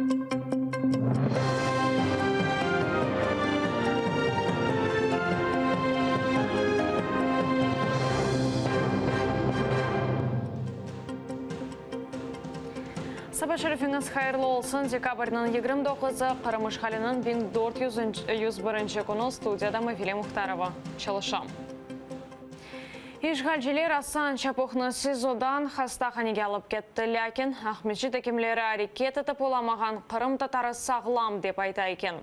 Saba şerifiñiz hayırlı olsun! Dekabrniñ 29-ı, Qırım işğaliniñ 1401 künü studiyada Mavile Muhtarova çalışa. İşğalciler Asan Çapuhnı SİZOdan hastahanege alıp ketti, lâkin Aqmescit ekimleri areket etip olamağan qırımtatarı sağlam, dep ayta eken.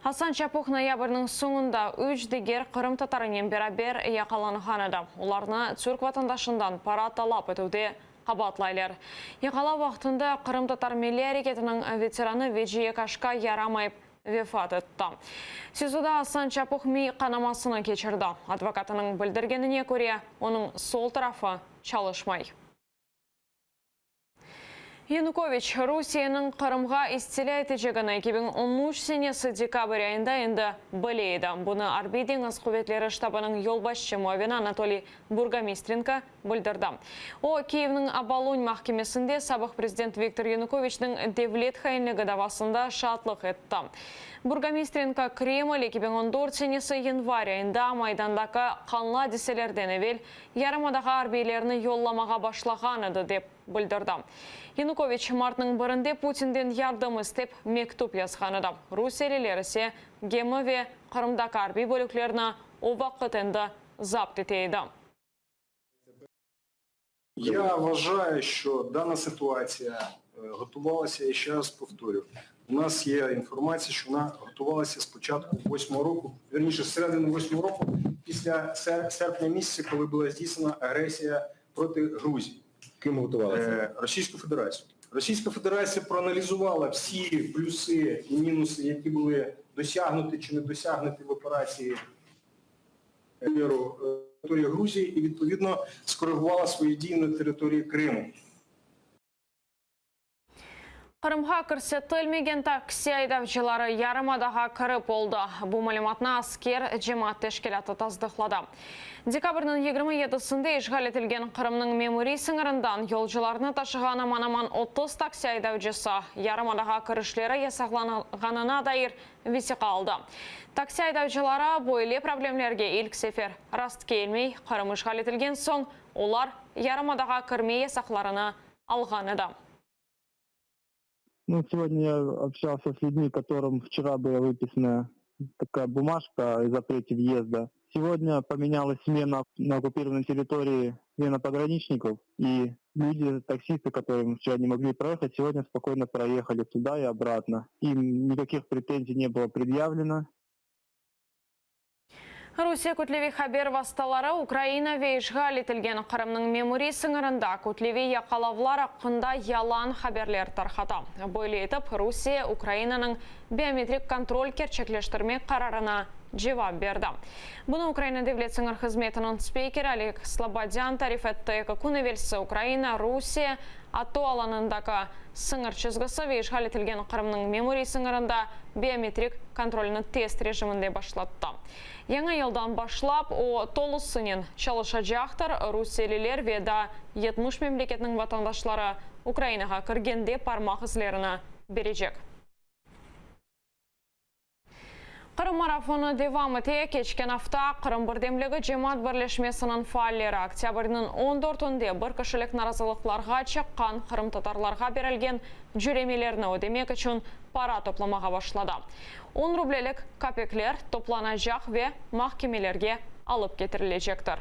Asan Çapuh noyabrniñ soñunda üç diger qırımtatarınen beraber yaqalanğan edi. Olarnı türk vatandaşından para talap etüvde qabaatlaylar. Yaqalav vaqtında qırımtatar milliy areketiniñ veteranı Veciye Kaşka yaramayıp vefat etti. SİZOda Asan Çapuh miy qanamasını keçirdi. Advokatınıñ bildirgenine köre, onıñ sol tarafı çalışmay. Yanukoviç, Rusiyeniñ Qırımğa istilâ etecegini 2013 senesi dekabr ayında endi bile edi. Bunı Arbiy-deñiz quvetleri ştabınıñ yolbaşçı muavini Anatoliy Burgomistrenko bildirdi. O, Kiyevniñ Obolon mahkemesinde sabıq prezident Viktor Yanukoviçniñ devlet hainligi davasında şaatlıq etti. Burgomistrenko, Kreml 2014 senesi yanvar ayında Maydandaki qanlı adiselerden evel yarımadağa arbiylerni yollamağa başlağan edi, dep bildirdi. Yanukoviç martnıñ birinde Putinden yardım istep mektüp yazğan edi. Rusiyeliler ise gemi ve Qırımdaki arbiy bölüklerni o vaqıt endi zapt ete edi. Ya vvaşayu, şço dana situatsiya ğotuvalася, ya şe raz povtorю, u nas ye informatsiya, şço vona ğotuvalася z poçatku vosmoğo roku, verніше, з середини восьмого року, після серпня місяця, коли була здійснена агресія проти Грузії. Ким готувалася? Російську Федерацію. Російська Федерація проаналізувала всі плюси і мінуси, які були досягнуті чи не досягнуті в операції території Грузії і, відповідно, скоригувала свої дії на території Криму. Qırımğa kirsetilmegen taksi aydavcıları yarımadağa kirip oldı. Bu malümatnı Asker cemaat teşkilâtı tasdıqladı. Dekabrniñ 27-sinde işğal etilgen Qırımnıñ memuriy sıñırından yolcularnı taşığan aman-aman 30 taksi aydavcısı yarımadağa kirişleri yasaqlanğanına dair vesiqa aldı. Taksi aydavcıları böyle problemlerge ilk sefer rastkelmey, Qırım işğal etilgen soñ olar yarımadağa kirme yasaqlarını alğan edi. Ну, сегодня я общался с людьми, которым вчера была выписана такая бумажка о запрете въезда. Сегодня поменялась смена на оккупированной территории, смена пограничников, и люди, таксисты, которые вчера не могли проехать, сегодня спокойно проехали туда и обратно. Им никаких претензий не было предъявлено. Rusiye kütleviy haber vastaları Ukraina ve işğal etilgen Qırımnıñ memuriy sıñırında kütleviy yaqalavlar aqqında yalan haberler tarqata. Böyle etip, Rusiye Ukrainanıñ biometrik kontrol kerçekleştirmek qararına cevap berdi. Bunı Ukraina Devlet sıñır hızmetiniñ spikeri Oleg Slobodân tarif etti. Eki kün evelsi Ukraina, Rusiye ATO alanındaki sıñır çizgisi ve işğal etilgen Qırımnıñ memuriy sıñırında biometrik kontrolni test rejiminde başlattı. Yañı yıldan başlap o, tolusınen çalışacaqtır, rusiyeliler ve daa 70 memleketniñ vatandaşları Ukrainağa kirgende parmaq izlerini berecek. Qırım marafonı devam ete. Keçken afta Qırım birdemligi cemaat birleşmesiniñ faalleri oktâbrniñ on dörtünde bir kişilik narazılıqlarğa çıqqan qırımtatarlarğa berilgen cöremelerni ödemek içün para toplamağa başladı. On rublelik kapikler toplanacaq ve mahkemelerge alıp ketirilecektir.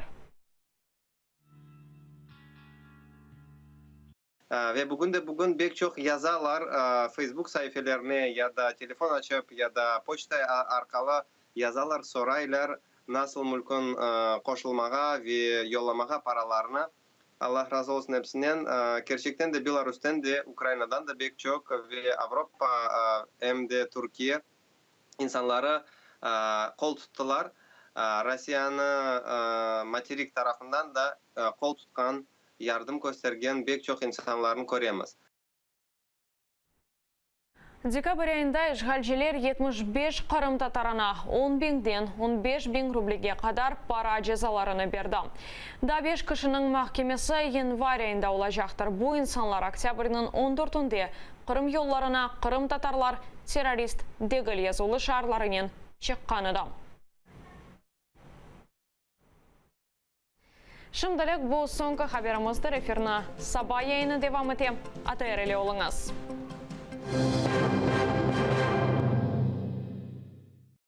Ve bugün de bugün bek çoq yazalar Facebook saifelerine ya da telefon açıp, ya da poçta arqalı yazalar, soraylar, nasıl mülkün qoşulmağa ve yollamağa paralarnı. Allah razı olsun epsinden. Kerçekten de Belarus'ten de, Ukrainadan da bek çoq ve Avropa em de Türkiye insanları qol tuttılar. Rossiyanı materik tarafından da qol tutqan yardım köstergen bek çoq insanlarnı köremiz. Dekabr ayında işğalciler 75 qırımtatarına on biñden on beş biñ rublege qadar para cezalarını berdi. Daa beş kişiniñ mahkemesi yanvar ayında olacaqtır. Bu insanlar oktâbrniñ on dörtünde Qırım yollarına Qırımtatarlar terrorist degil yazuvlı şiarlarınen çıqqan edi. Şimdilik bu soñki haberimizdir. Efirni saba yayını devam ete. ATR ile oluñız.